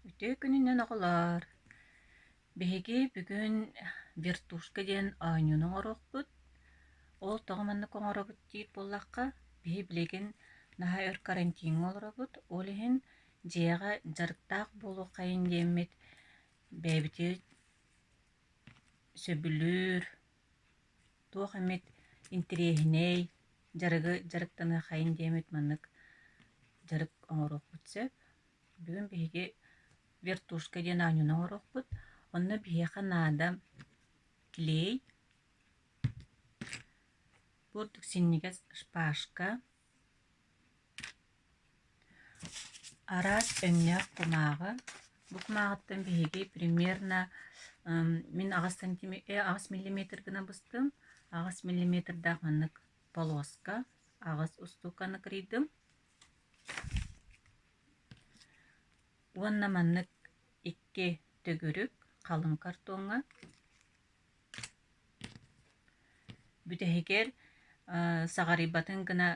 Үтүө күнүнэн оҕолоор! Биһиги бүгүн вертушка диэн оонньууну оҥоруохпут. Ол тоҕо маннык оҥоробут диир буоллахха, биһи билигин наһаа өр карантиҥҥа олоробут, ол иһин дьиэҕэ дьарыктаах буолуоххайын диэммит бэйэбитигэр сөбүлүүр, туох эмит интэриэһинэй дьарыгы дьарыктаныаххайын диэммит маннык дьарык оҥоруохпут сөп. Бүгүн биһиги вертушка диэн оонньууну оҥоруохпут. Онно биһиэхэ наада клей, бу ордук синньигэс шпажка, араас өҥнөөх кумааҕы. Бу кумааҕыттан биһиги примерно мин аҕыс сантиметр аҕыс миллиметр гына быстым. Аҕыс миллиметрдаах маннык полоска аҕыс устууканы кырыйдым. Уонна маннык икки төгүрүк халыҥ картоҥҥа бүтэһигэр саҕарыйбатын гына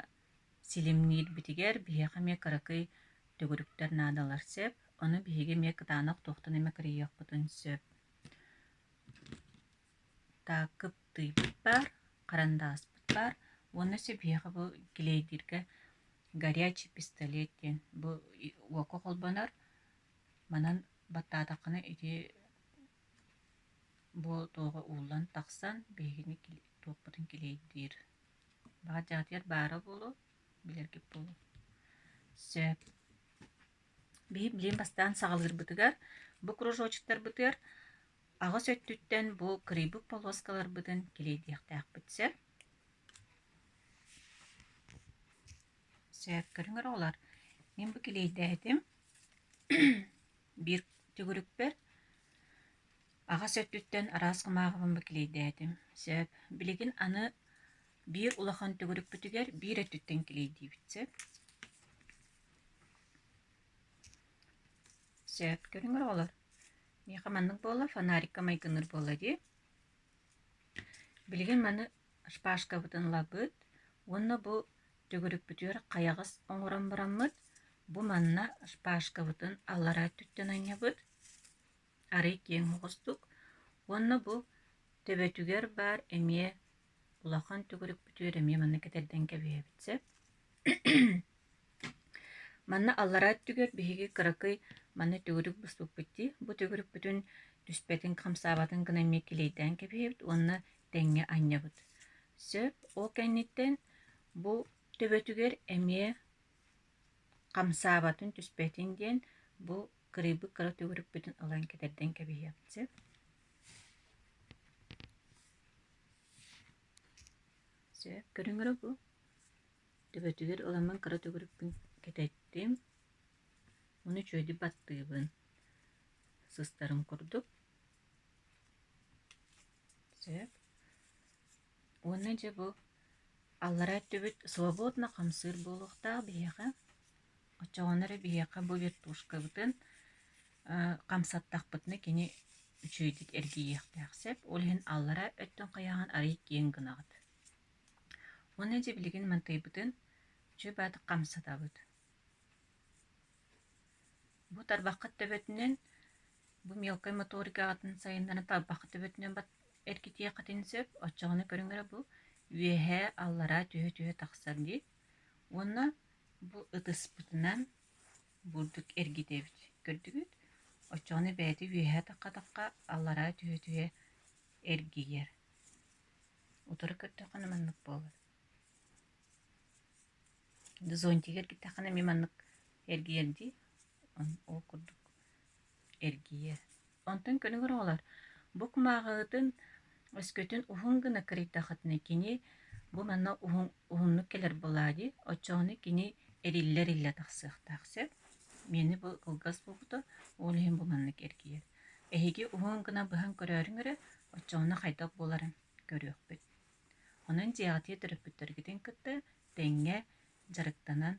силимниирбитигэр биһиэхэ эмиэ кыракый төгүрүктэр наадалар сөп. Ону биһиги эмиэ кытаанах туохтан эмэ кырыйыахпытын сөп. Так, кыптыйбыт баар, харандааспыт баар уонна өссө биһиэхэ бу килиэйдииргэ горячий пистолет диэн бу уокка холбонор. Манан баттаатаххына ити бу туоҕа ууллан тахсан биһигини туохпутун килиэйдиир. Баҕар дьаатыгар баара буолуо, билэргит буолуо. Сөп. Биһи билигин бастаан саҕалыырбытыгар бу кружочектарбытыгар аҕыс өттүттэн бу кырыйбыт полоскаларбытын килиэйдиэхтээхпит сөп. Сөп, көрүҥ эрэ оҕолор, мин бу килиэйдээтим биир төгүрүкпэр аҕыс өттүттэн араас кумааҕыбын бу килиэйдээтим. Сөп. Билигин аны биир улахан төгүрүкпүтүгэр биир өттүттэн килиэйдиибит сөп. Сөп, көрүҥ эрэ оҕолор. Миэхэ маннык буолла, фонарикка майгынныыр буолла дии. Билигин маны шпажкабытын ылабыт уонна бу төгүрүкпүтүгэр хайаҕас оҥорон бараммыт, бу манна шпажкабытын аллараа өттүттэн анньабыт, арый киэҥ оҕустук уонна бу төбөтүгэр баар эмиэ улахан төгүрүкпүтүгэр эмиэ манна кэтэрдэн кэбиһэбит сөп. Манна аллараа өттүгэр биһиги кыракый манна төгүрүк быспыппыт дии. Бу төгүрүкпүтүн түспэтин, хамсаабатын гына эмиэ килиэйдээн кэбиһэбит уонна тэҥҥэ анньабыт. Сөп. Ол кэнниттэн бу төбөтүгэр эмиэ хамсаабатын, түспэтин диэн бу кырыйбыт кыра төгүрүкпүтүн ылан кэтэрдэн кэбиһиэхпит сөп. Сөп. Көрүҥ эрэ бу. Төбөтүгэр ыламмын кыра төгүрүкпүн кэтэттим, ону үчүгэйдик баттыыбын, сыстарын курдук. Сөп. Уонна дьэ бу аллараа өттүбүт свободно хамсыыр буолуохтаах биһиэхэ. Оччоҕуна эрэ биһиэхэ бу вертушкабытын хамсаттахпытына кини үчүгэйдик эргийиэхтээх сөп. Ол иһин аллараа өттүн хайаҕын арыый киэҥ гынаҕыт. Уонна дьэ билигин мантыйбытын үчүгэй баҕайытык хамсатабыт. Бу тарбаххыт төбөтүнэн, бу мелкай моторикаҕытын сайыннаран тарбаххыт төбөтүнэн эргитиэххитин сөп. Оччоҕуна көрүҥ эрэ бу үөһээ, аллараа түһэ-түһэ тахсар дии. Уонна бу ытыспытынан бурдук эргитэбит. Көрдүгүт? Оччоҕуна бэйэтэ үөһээ тахха-тахха, аллараа түһэ-түһэ эргийэр. Утары көрдөххүнэ маннык буолар. Зонтигы эргиттэххинэ эмиэ маннык эргийэр дии. Ол курдук эргийэр. Онтон көнүгэр оҕолор бу кумааҕыгытын өскөтүн уһун гына кырыйдаххытына кини бу манна уһун уһуннук кэлэр буолаа дии. Оччоҕуна кини эриллэ-эриллэ тахсыахтаах сөп. Миэнэ бу кылгас буолбута, ол иһин бу маннык эргийэр. Эһиги уһун гына быһан көрөөрүҥ эрэ, оччоҕуна хайдах буоларын көрүөхпүт. Онон дьиэҕитигэр төрөппүттэргитин кытта тэҥҥэ дьарыктанан